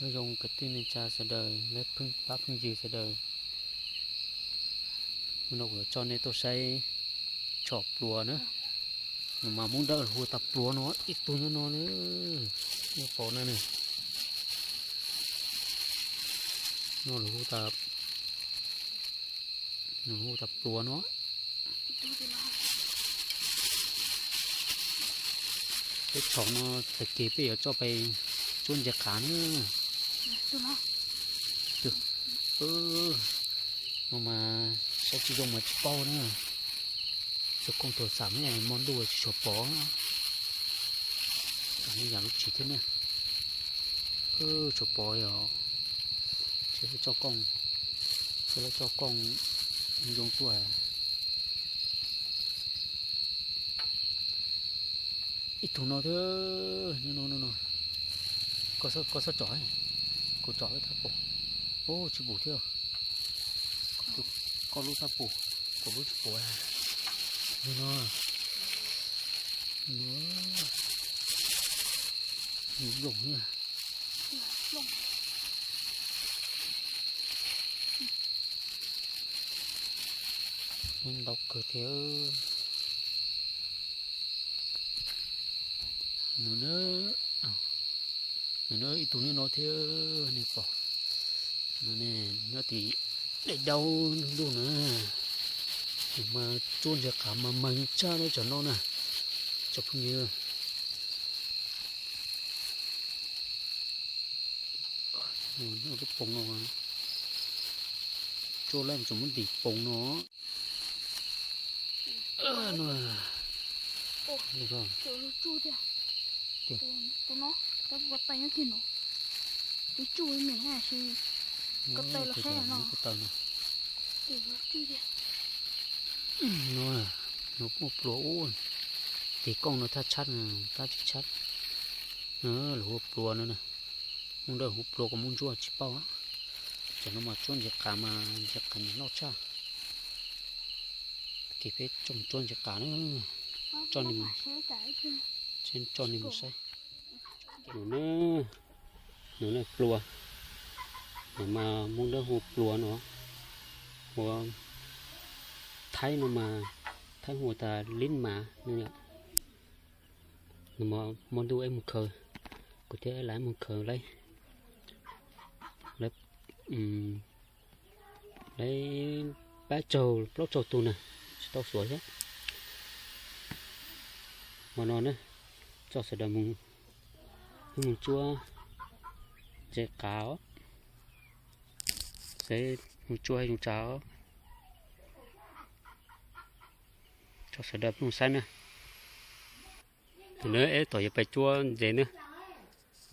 Nyob zoo kwv tij neej tsa sawv daws, phooj ywg pab phooj ywg sawv daws, hnub no kuv yuav coj nej tuaj saib tshom pluas na. Nws mas Hmoob Dawb hu tas pluas no, ib tug nyob no na, nej pom na. No lawv hu tas, nws hu tas pluas no. Peb tshom no tag kis peb yuav coj pais cuab ntses qav na. No mas saib tsis zoo mas tsis paub na. Txog koog thaum xam ne hmo ntuj tsis tshua pom. Yam lub tsis thiab na, tshua pom yog tsis txoj kooj, tsis txoj kooj zoo tuaj. Ib tug no thiab, no no, koj txhob tsom, kuv tsom thaj pum, tsis pum thiab. Koj lub thaj pum, kuv lub tsis pum. No no, no, zoo thiab. Ntau kawg thiab. Nws na, nws na ib tug nyob no thiab, nej pom. Nws ne, nyob tim daim daub ntuj ntuj na. Mas cuab ntses qav mas mag tshaj lawm tsam no na, tsoom phooj ywg. Nyob lub poos no, cuab lawm tseem muab ntim poos no. Tus tsuj me sis ko taw los saib no. No, no kuj pluas ub, tes kooj no thaj tshab, thaj tsis tshab. Lawv hu pluas no na, Hmoob Dawb hu pluas, kuv Hmoob Ntsuab tsis paub. Cov no mas cuab ntses qav mas ntses qav noj tshaj. Kis peb coj mus cuab ntses qav na, coj nej mus saib. Nws ne pluas, nws mas Hmoob Dawb hu pluas no, hu Thaib no mas Thaib hu tas lib mas. Nws mas hmo ntuj ib mus khaws, kuv thiab ib lais mus khaws lawm, lawm pab tsaug plaub tsaug tug na, tsis tau xuav thiab. Hmo no na, coj sawv daws mus, mus cuab ntses qav os, saib mus cuab zoo tsa os. Coj sawv daws mus saib na. Tus na eb tom yuav pais cuab ntses na.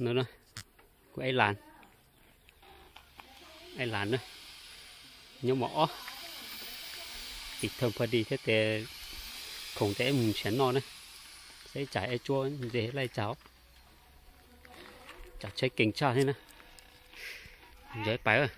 No na, kuv ib las, ib las na, nyob mos ob, tim thawj pha di thiab tes khoom tes eb mus nrhiav noj na. Saib tsam eb cuab ntses laij tsam, tsam tsheb kees tshaj thiab na. Ntses pais.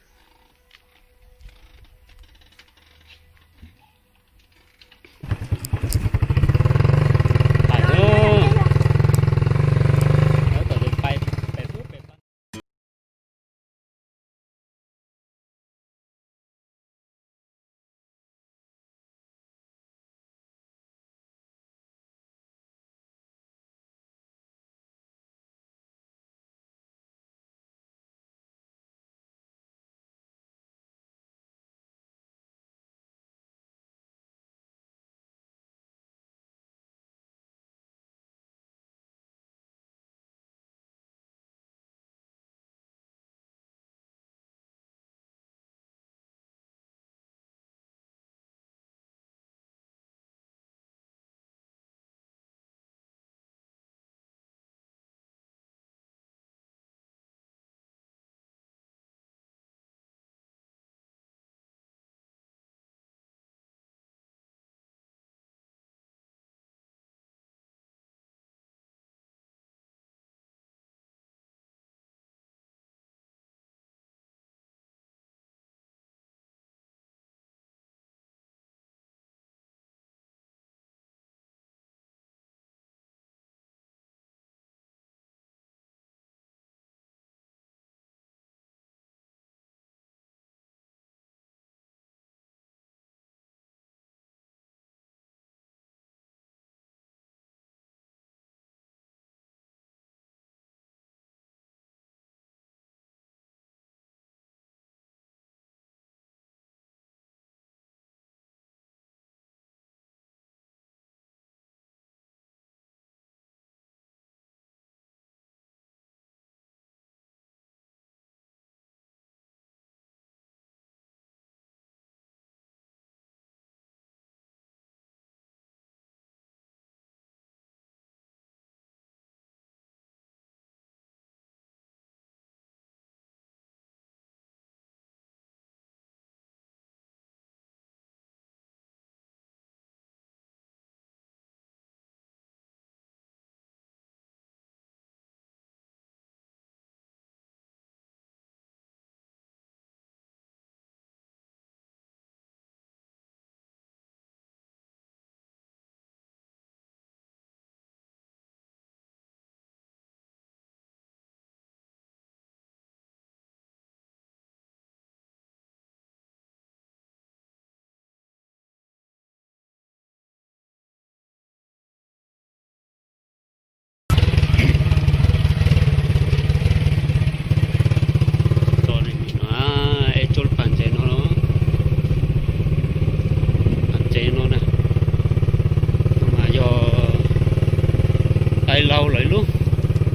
Tais laus lawv lub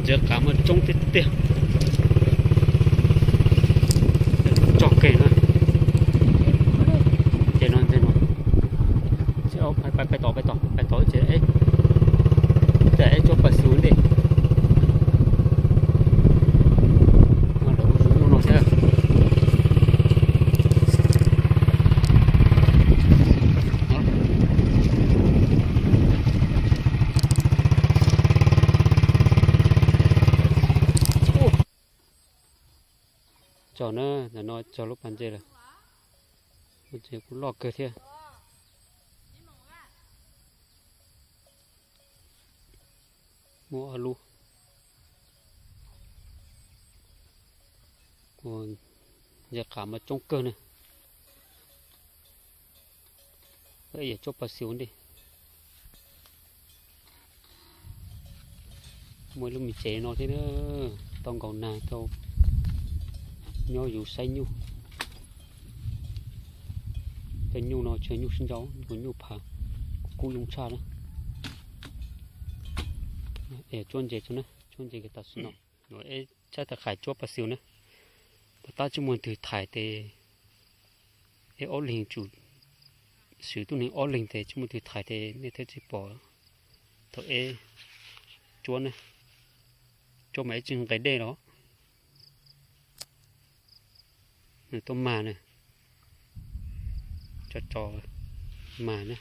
ntses qav mas coob tiag tiag. Tso kiag no, ces no ntses no, pais pais tom pais tom pais tom ces, ces ib tsob pas xis ntej. Lawv ua no thiab. Tso na, ntawm no tso lub pas ntses lawm. Ntses kuj loj kawg thiab. Muaj ob lub. Ntses qav mas coob kawg na. Yam tsob pas xis ua ntej. Muaj ib lub me tsev no thiab na, tau nkaus nag tau nyob yus saib nyuj. Cov nyuj no tsis yog nyuj sib nco, nyuj phav, kub kub zoo tshaj na. Es tsuab ntses tso na, tsuab ntses tam sim no. Eb, tshaj tawm qhais tsuab pas xis na. Tom qab tsis muaj leej twg thaiv tes, eb, ob leeg tsum, swv tuab neeg ob leeg tes tsis muaj leej twg thaiv tes nej thiaj tsis pom thaum eb tsuab na. Tsuab mas eb tsis nqes dej los. Nws tuaj mag na, tso tso mag na.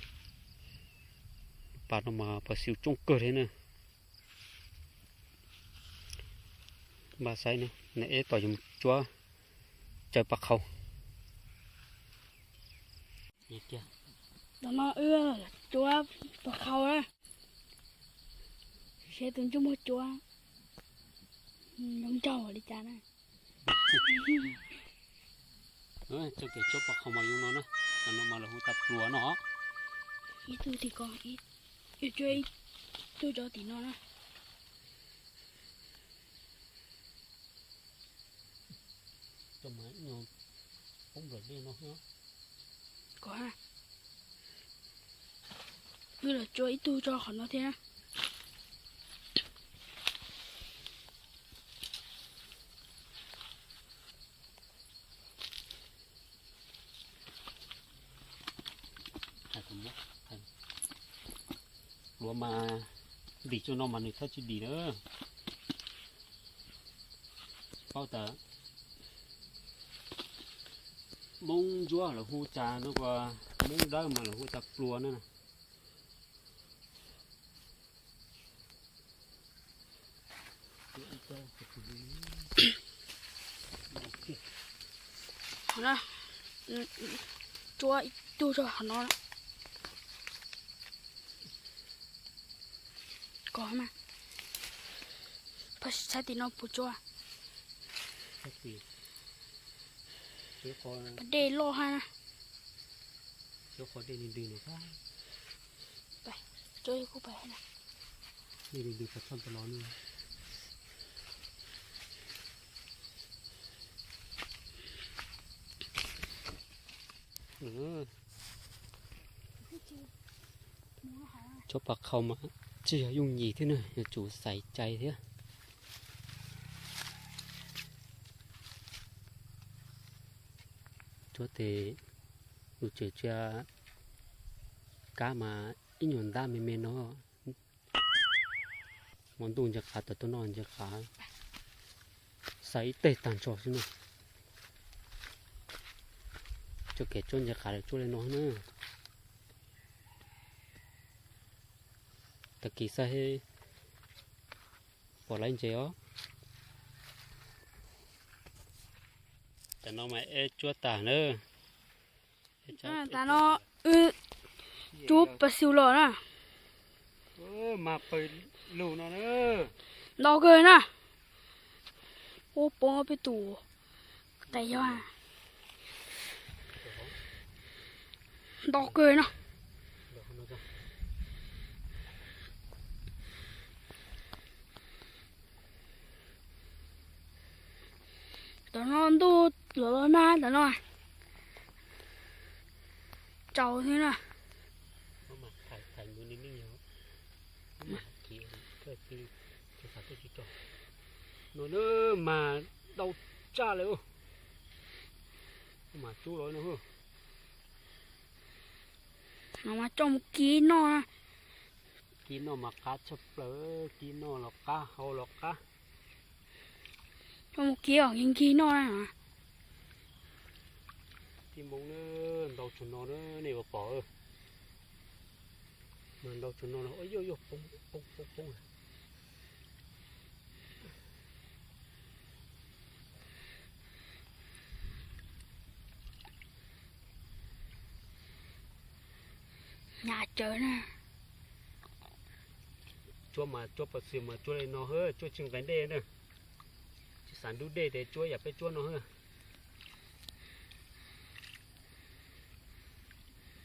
Pas no mas pas xis coob kawg thiab na. Npaj saib na, nws eb tom yus tsuab cawv pas khau. Tom no wb tsuab pas khau na, seb tus ntsej muag tsuab zoo nraug li cas na. Txoj kev tsuab pas khau mas zoo no na, tam no mas lawv hu tas pluas no. Ib tug tim ko, ib tug, ib tug tso tim no na. Ko, wb los tsuab ib tug tso qhov no thiab na. Pluas mas dim tsuag no mas nws txhob tsis dim na. Paub tas Hmoob Ntsuab lawv hu tas no, Hmoob Dawb mas lawv hu tas pluas na. Tsuab ib tug rau hauv no. Ko mas, pab saib tim no puas tsuab. Pas dej loj hab na. Tsob pas khau mas tsis yog yooj yim thiab na, yuav tsum xaiv cai thiab. Tsuab tes lub tsev tsia kab mas ib nyuag ntab me me no. Hmo ntuj ntses qav tawm tuaj noj ntses qav, xaiv ib teg tag nrho xwb na. Txoj kev tsuab ntses qav lawv tsuab li no na. Tag kis xaib pom laiv ntses os. Tam no mas eb tsuab tag na. Tam no wb tsuab pas xis los na. Ntau kawg na. Ub, poob peb tus qe yog ntau kawg no. Tam no ntuj los los nag tam no. Tsaus thiab na. No na, mas ntau tshaj li, mas cub los no. No mas coj mus kib noj. Kib noj mas qab tshaj plaws, kib noj los qab, hau los qab. Coj mus kib os, nkig no na. Tib Hmoob na, ntau tsuag no na, nej puas pom. Mas ntau tsuag no no, yuj yuj, poob poob poob. Nyam cawv na. Cuab mas cuab pas xis mas cuab li no, cuab tsis nqes dej na. Tsis xav ntub dej ces cuab yam peb cuab no.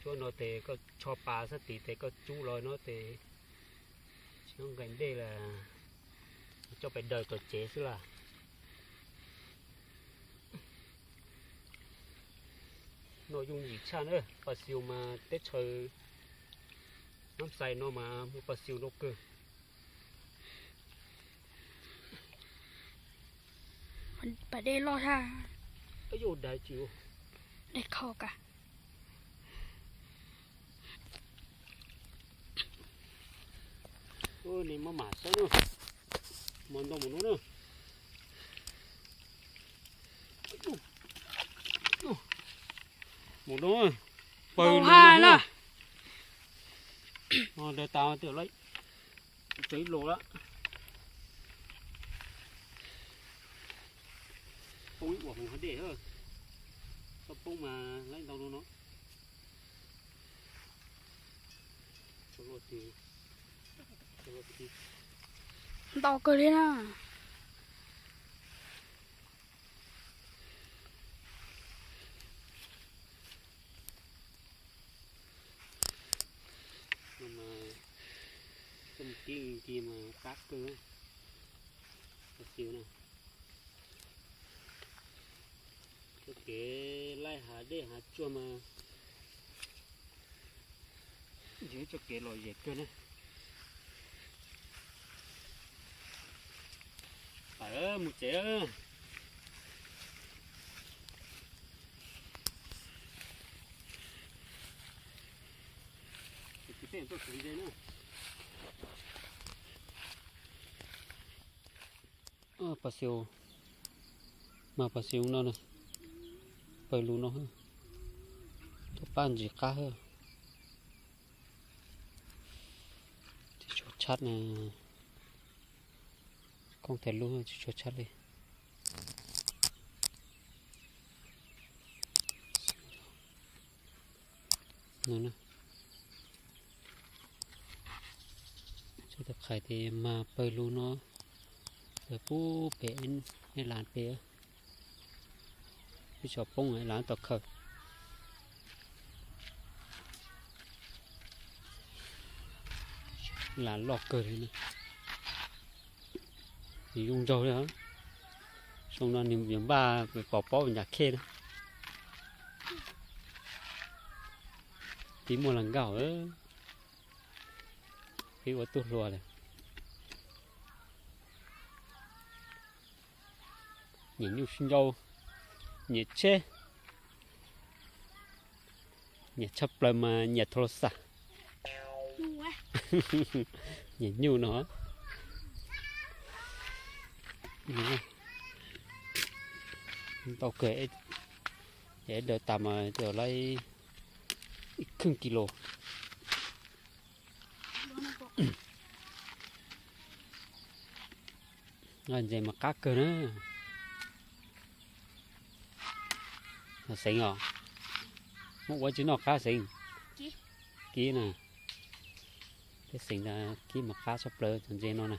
Cuab no ces koj tsho pas sab tid ces koj cub los no ces tsis nqes dej lawm, coj pais daws tom tsev xwb lawm. Noj yooj yim tshaj na, pas xis mas teb chaws Nab Xais no mas muaj pas xis ntau kawg. Pas dej loj tshaj. Dej khau kas. Nws maj mam saib na, mas ntau mus no na. Mus no, pawg lug no na. Daws tas twb lawm, tsawv ib los lawm. Poob ib uas hauv dej, txhob poob mas laib ntau no no. Ntau kawg li na. Mas kib nkig mas qab kawg. Pas xis na, txoj kev laij hav dej hav tsuag mas yog txoj kev lom zem kawg na. Tawm mus tsev. Pas xis, mas pas xis no na, pawg lug no, tuaj pab ntsis qab. Tsis tshua tshab na, koob thaiv lub tsis tshua tshab li. No na, tsis tau qhais tias mas pawg lug no, pub pem ib las pem. Ib tsam poob ib las tom khaws. Las loj kawg li na. Nws zoo nraug li. Xyoo no nws yuav npaj pom pob nyam khej na. Pib muaj las nkauj, pib ua tub hluas lawm. Nyiam nyuj sib nrau, nyiam tsheb, nyiam tshaj plaws mas nyiam thav las xas. Nyiam nyuj no. Ntau kawg, daws tas mas twb lawm ib kheej kis lus. Ntses mas qab kawg na. Xeev os, muab ua tsis noj qab xeev. Kib na, peb xeev kib mas qab tshaj plaws cov ntses no na.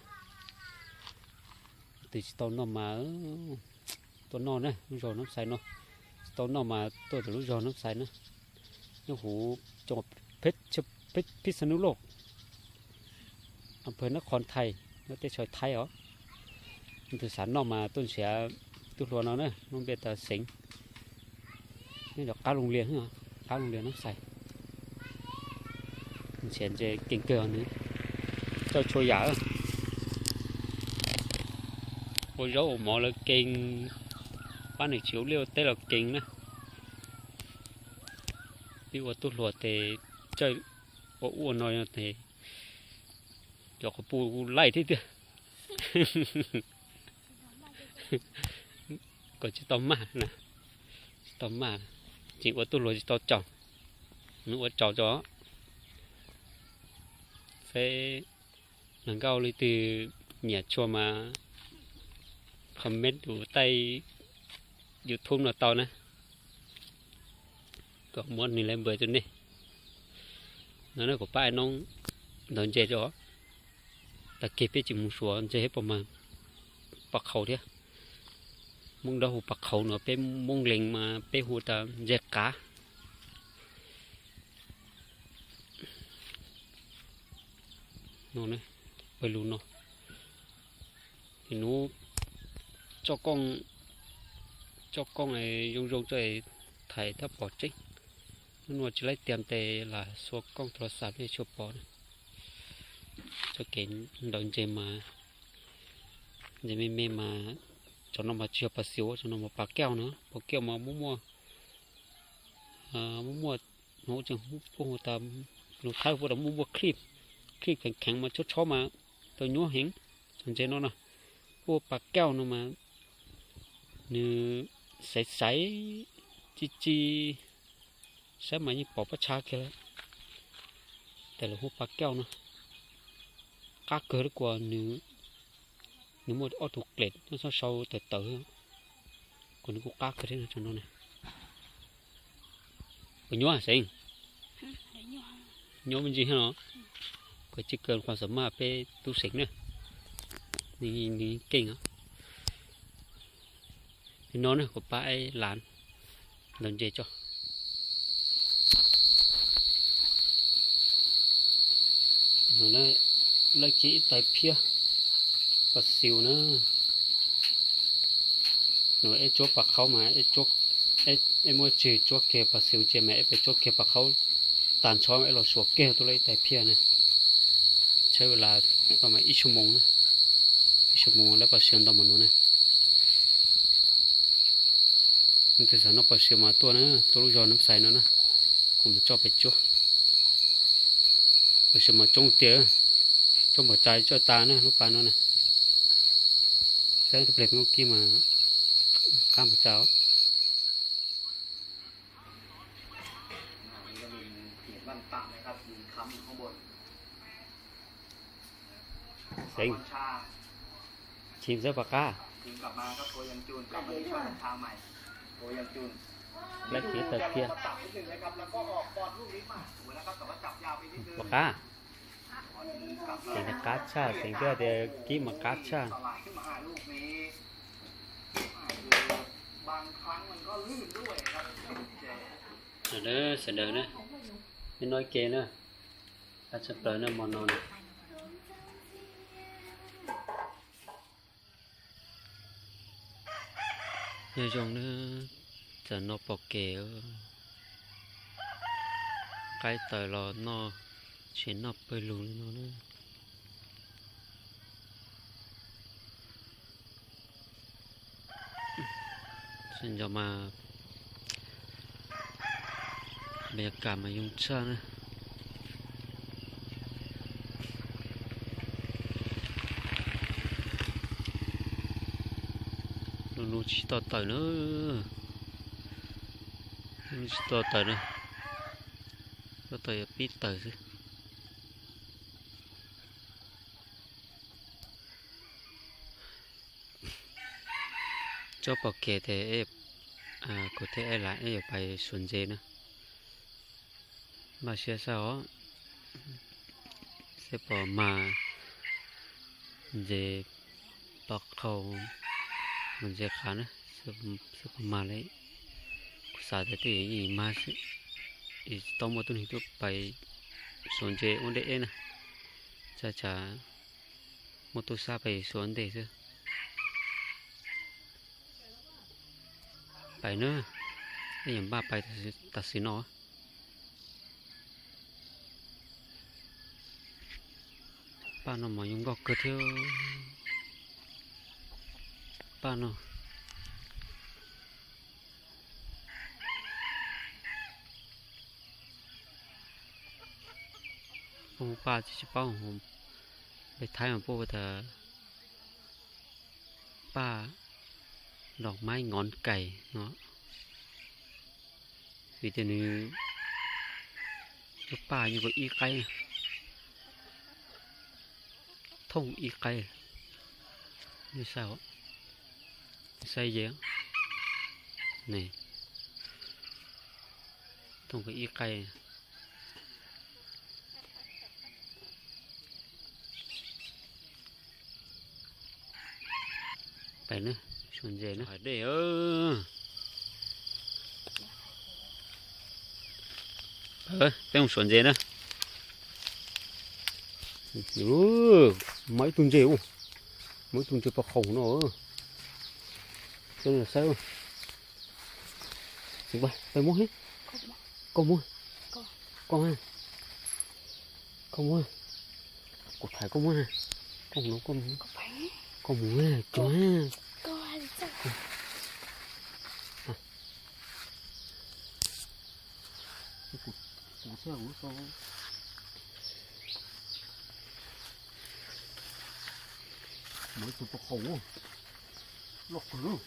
Tus twg tsis tau noj mas tuaj noj na, lub zos Nab Xais no. Tsis tau noj mas tuaj tom lub zos Nab Xais na. Nyob huv cov Phij Xa Nub Lauj, am pawg Nab Qhos Thais, nyob teb chaws Thaib os. Tus xav noj mas tuaj nrhiav tub hluas no na, lub npe tas Xeev. Nyob cov qab Looj Lias, qab Looj Lias Nab Xais. Nrhiav ntses keej kawg nws, coj txhua yam. Ua zaub ua mov lawv kees, pab nws tsis ua liaj ua teb los kees na. Peb ua tub hluas tes tsawg ua ub ua no tes cov qhov pu laij thiab tiag. Kom tsis tau maj na, tsis tau maj, tseem ua tub hluas tsis tau tsaus, nws ua tsaus tso. Seb hluas nkauj leej twg nyiam tshua mas comment rau taij YouTube no tau na, kom muab nws lej npawb rau nej. No na kuv pab noob ntawd ntses tso. Tag kis peb tsis mus suav ntses pom mas pas qhaus thiab. Hmoob Dawb hu pas qhaus no, peb Hmoob Lees mas peb hu tas ntses qav. No, pawg lug no, hnub tso kooj, tso kooj zoo zoo tso, thaiv thiaj pom tseeb. Hnub no tsis laib tias tes lam xuas kooj tau los xam peb tsuas pom na. Txoj kev ntaus ntses mas, ntses me me mas, cov no mas tsis yog pas xiv, cov no mas pas kauj na, pas kauj mas muaj muaj, muaj muaj, no tseem puab hu tas, lus Thaib puab tas muaj muaj clip, clip kheev kheev mas tshob tshob mas tau nyuaj heev. Cov ntses no na, puab pas kauj no mas nws xaiv xaiv, ci ci, saib mas yeej pom pab tshab kiag lawm. Tes lawv hu pas kauj no, qab kawg li kuas nws, nws muaj ob tug klet nyob sab sau tawv tawv, kuas nws kuj qab kawg thiab no. Cov no na, puas nyuaj Xeev? Nyuaj me ntsis no. Kuv tsis kawg qhov xam maj peb tub Xeev na, nws keej os. Li no na kuv pab ib lav ntaus ntses tso. Lawv cev ib tais phiaj pas xiv na. Nws eb tsuab pas qhaub mas eb muab tswg tsuab kiag pas xiv ces mas eb pem tsuab kiag pas qhaub tag nrho, eb los suav kiag tuaj lawv ib tais phiaj na. Tsheb ua las ib xuab moos na, ib xuab moos lawv pas xiv ntau mas nuav na. Leej twg xav noj pas xiv mas tuaj na, tuaj lub zog Nam Xais no na, kuv mus coj pem tsuab. Pas xiv mas coob tiag, coob npaum cas coj tas na lub pas no na. Saib tus pleg peb ua kib mas qab npaum cas os. Xeev, chim xwb pas qab. Lawv cev ib tais phiaj pas qab. Xeev tias qab tshaj, Xeev twb tias kib mas qab tshaj. Sawv daws, sawv daws na, peb noj ib ke na, qab tshaj plaws na hmo no na. Nyob zoo na, tam no pom kev, qaib taws los noj, tseem noj pawg lug li no na. Sawv ntxov mas npa yas kas mas yoo tshaj na. Lub hnub tsis toj tawm na, lub hnub tsis toj tawm na, toj tawm yog pib tawm xwb. Tsob pom kev tes kuv thiaj ib lam ib yuav pais suav ntses na. Npaj siab xwb os, seb puas mag ntses pov qhaus los ntses qav na, seb puas mag li. Kuv xav tias twb yuav mag, tsis tau muaj tub neeg tuaj pais suav ntses ua ntej eb na, tsam tsam muaj tub sab pais suav ntej xwb. Pais na, ib yuav npaj pais tam sim no. Paj no mas zoo nkauj kawg thiab. Paj no, paj tsis paub, peb Thaib mas paj tas paj dog maib ngov kais no, vim tias nws lub paj nyuj ko ib qaib, thooj ib qaib, nej saib, saib ye, ne, thooj ko ib qaib. Peb na, suav ntses na, dej, peb mus suav ntses na. Muaj ib tug ntses, muaj ib tug ntses paj qhoom no, saib, peb muab, koj muab, koj, koj muab, kuv thaiv koj muab, koj mus, koj mus, koj mus, koj Kuv thiaj kuv tau muaj ib tug paj qhoom loj kawg.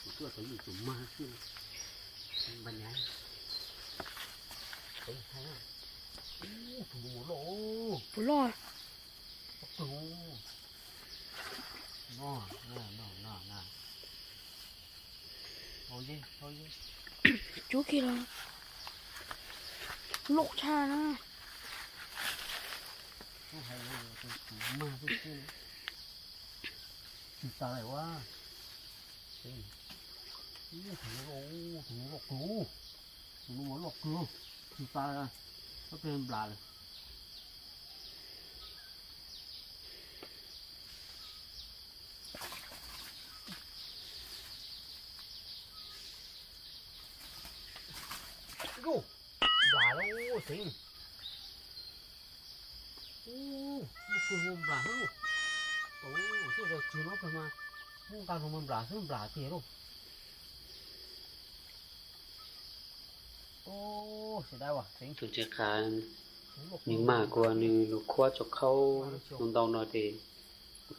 Kuv twb tau ib tug mag xwb. Npaj nyab, tus no loj, puas loj? Loj kawg. No, no, no, no. Cub kiag los loj tshaj na. Tsis tas lawm ua. Tus no loj kawg, tus no loj kawg, tsis tas, ob peb nplas lawm. Nplas lawm xeev. Ub, loj kawg nplas xwb. Tau, tuaj zaum tswg no kawg mas, muab nqa los mas nplas xwb, nplas tiag lauj. Tus ntses qhav, nws mag kuas nws lug khuab tso khaub ntau ntau no ces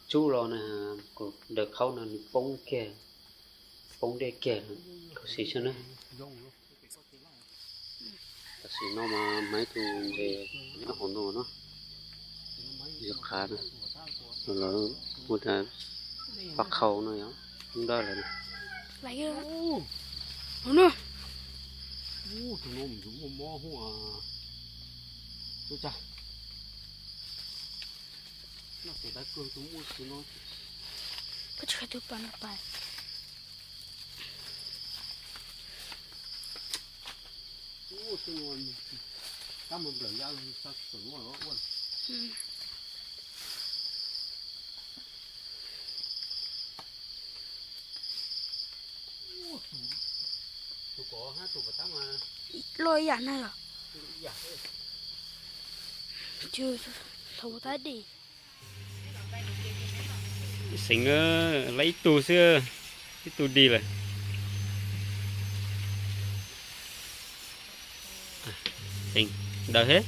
tsub los na, kuas daws khaub no nws poob kiag, poob dej kiag, khuv xim xwb na. Tam sim no mas hmov ib tug ntses nyob hauv no na, ntses qhav na, lawv hu tias paj qhau no yog, ntawd lawm. Loj ib yam na yom. Thaum tab di. Xeev, lawv ib tug xwb, ib tug dig lawm. Xeev, daws hib.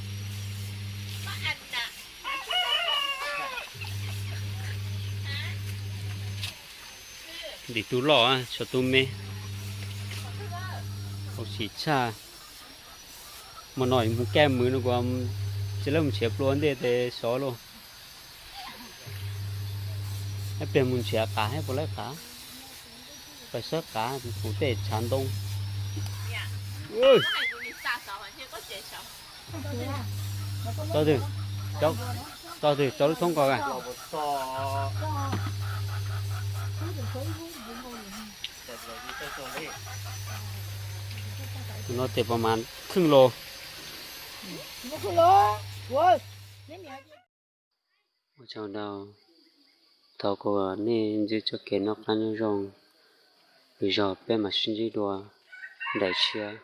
Dim tug loj, tshuav tug me. Khuv xim tshaj. Hmo no mus kaj mwv no kuv tsis, lawv mus nrhiav plua ntej tes sov lauj. Ib pliag mus nrhiav qav thiab puas laib qav. Pais sawb qav puv tej tshav ntoo. Tso twg, tso twg, tso lub thoob ko a. Tus no tes pas mas khwj los. Ua tsaug ntau, thov kom nej ntsib txoj kev noj qab nyob zoo, lwm zaug peb mam sib ntsib dua daim tshiab.